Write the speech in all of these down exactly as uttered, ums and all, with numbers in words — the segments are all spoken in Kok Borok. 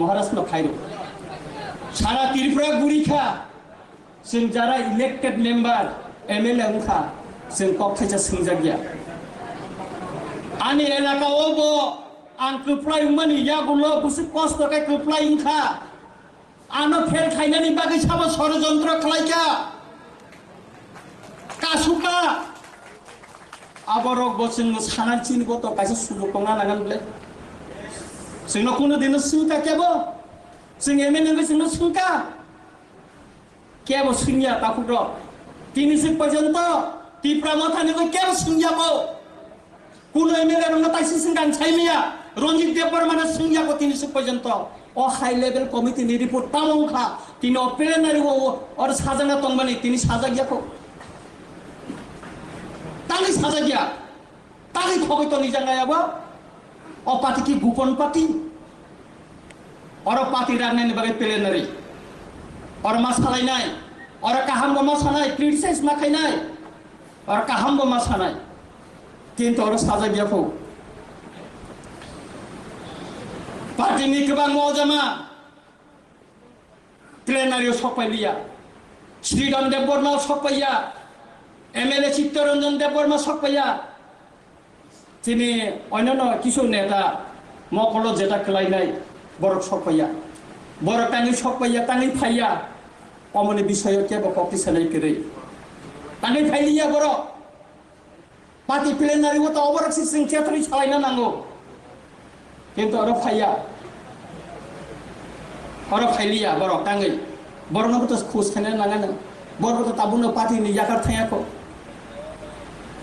Maharaj no khairo. Sara Tripura guri kha, chwng jara elected member, M L A wngkha, chwng kok thaisa swngjakya. Ani elaka o bo ang kwplai wngmani yagulo bwswk kosto khe kwplai wngkha. Ano fail khainani bagwi sabo sorojontro khlaikha. Kasukha. Aborok bo chwngno sanani chini bo to kaisa sujok tongna nangan ble. Chwngno kuno dino swngkha kebo. Chwng M L A wngwi chwngno swngkha. Kebo swngya takhuk rok. Tini swk porjonto Tipra Mothani bo kebo swngya bo. Kuno M L A rokno taisi swngkha ang saimaya. Ranjit Debbarmano swngya bo tini swk porjonto. O high level committee ni report tamo wngkha. Tini o plenary o, o, oro sajagna tongmani tini sajagya kho. Tangwi sajagya. Tangwi khogwi tongwi jagaya bo. O party ki gupon party. Oro party ragnani bagwi plenary. Oro ma salainai. Oro kaham bo ma sanai, criticize ma khainai. Oro kaham bo ma sanai. Kintu oro sajagya kho. Party ni kwbangma ojama plenary o sok pai liya. Sridham Debbarma sok paiya. M L A Chittaranjan Debbarma sok paiya. Chini onyono kisu neta mokolo jeta kwlainai borok sok paiya. Borok tangwi sok paiya, tangwi phaiya. Omoni bisoyo kebo kokti sanai kwrwi. Tangwi phailiya borok. Party plenary o to oborok si chwng chetrwi salaina nango. Kintu oro phaiya. Oro phailiya borok tangwi. Borokno bo to khus khaina nangano. Borok to tabukno party ni yakar thangya kho.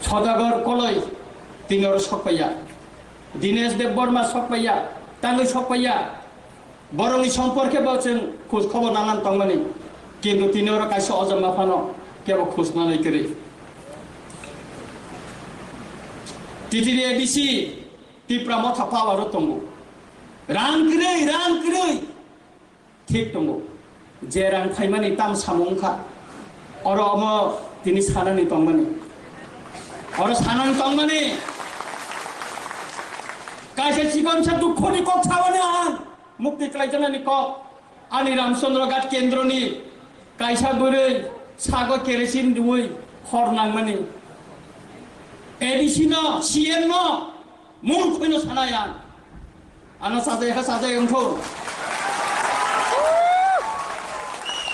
Sodagor Koloi tini oro sok paiya. Dinesh Debbarma sok paiya. Tangwi sok paiya. Borokni somporke bo chwng khus khobor nangna tongmani. Kintu tini oro kaisa ojama phano kebo khus nanai kwrwi. T T D A D C Tipra Motha power o tongo. Rang kwrwi, rang kwrwi. Thik tongo. Je rang phaimani tam samung kha. Oro omo tini sanani tongmani. Oro sanani tongmani. Kaisa chikonsa dukhoni kok sawani ang. Mukti klaijaknani kok, ani Ramchandra Ghat kendroni kaisa bwrwi sago kerosin rwui hor nangmani. A D C no, C M no, mung khuino sanai ang. Ano sajai ha sajai wngkho.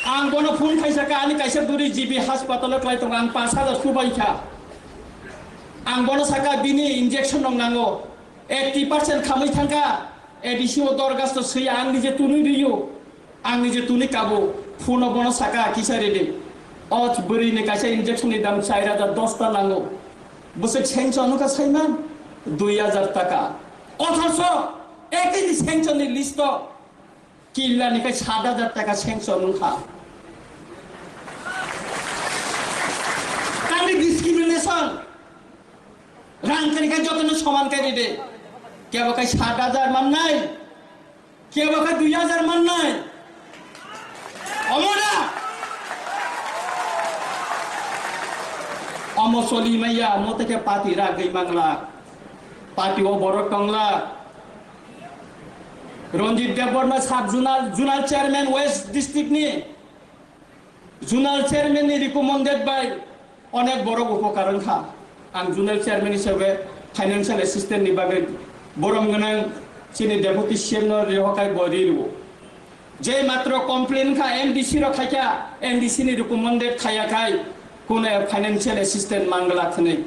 Ang bono phone khaisa kha, ani kaisa bwrwi G B hospital o klai tongo, ang pash hajar subai kha. Ang bono saka bini injection rok nango. Eighty percent khamwi thangkha, A D C o dorgasto swiya ang nije tunui riyo, ang nije tunui kabo, phuno bono saka kisa ridi. O bwrwini kaisa injection ni dam char hajar dosta nango. Bwswk sanction wngkha saiman dui hajar taka. Othocho ekini sanction ni list o killa ni kai sat hajar taka sanction wngkha. Tangni discrimination. Rang kari khe jotono soman kari de. Kebo khe sat hajar mannai, kebo khe dui hajar mannai. Omo da? Omo soli maya, omo teke party ragwi mangla. Party o borok tongla. Ranjit Debbarma sub zonal, zonal chairman West district ni. Zonal chairman ni recommended by onek borok upokar wngkha. Ang zonal chairman hisabe financial assistant ni bagwi borom gwnang chini deputy C M no rihokai bo ri rwo. Je matro complain kha M D C rok khaikha, M D C ni recommended khaya khai kuno financial assistant mangla thwnwi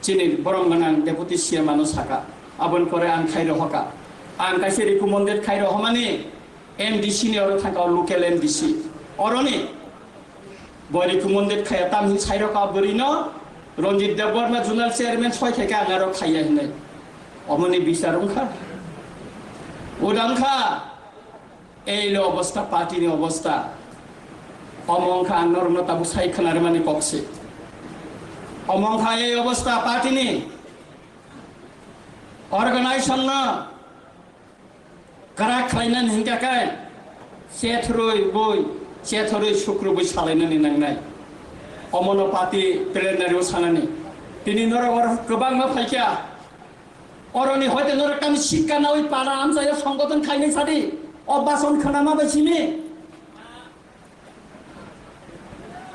chini borom gwnang deputy C M ano saka. Aboni pore ang khai rohoka. Ang kaisa recommended khai rohomani M D C ni oro thangka o local M D C. Oroni bori recommended khaya tam hin sai roka bori no Ranjit Debbarma zonal chairman soi khaika ang aro khaya hinai. Omoni bisar wngkha. Uda wngkha. Ei lo obostha party ni obostha. Omo wngkha ang norokno tabuk sai khwnarmani kok se. Omo wngkha ei obostha party ni. Organization no kwrak khlainani hinkha khe, chethrwi bui, chethrwi sukrubui salainani nangnai. Omono party plenary o sanani. Tini norok oro kwbangma phaikha. Oroni hoite norok kami sikka nawi para amchaio songgothon khainai sadi. O bason khwnama bai simi.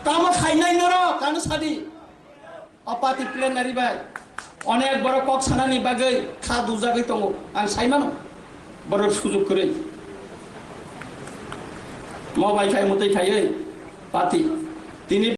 Tamo khainai norok, ano sadi. O party plenary bai onek borok kok sanani bagwi kha dujagwi tongo. Ang sai mano. Borok sujuk kwrwi. Mo bai khai mwtwi khaiwi party. Tini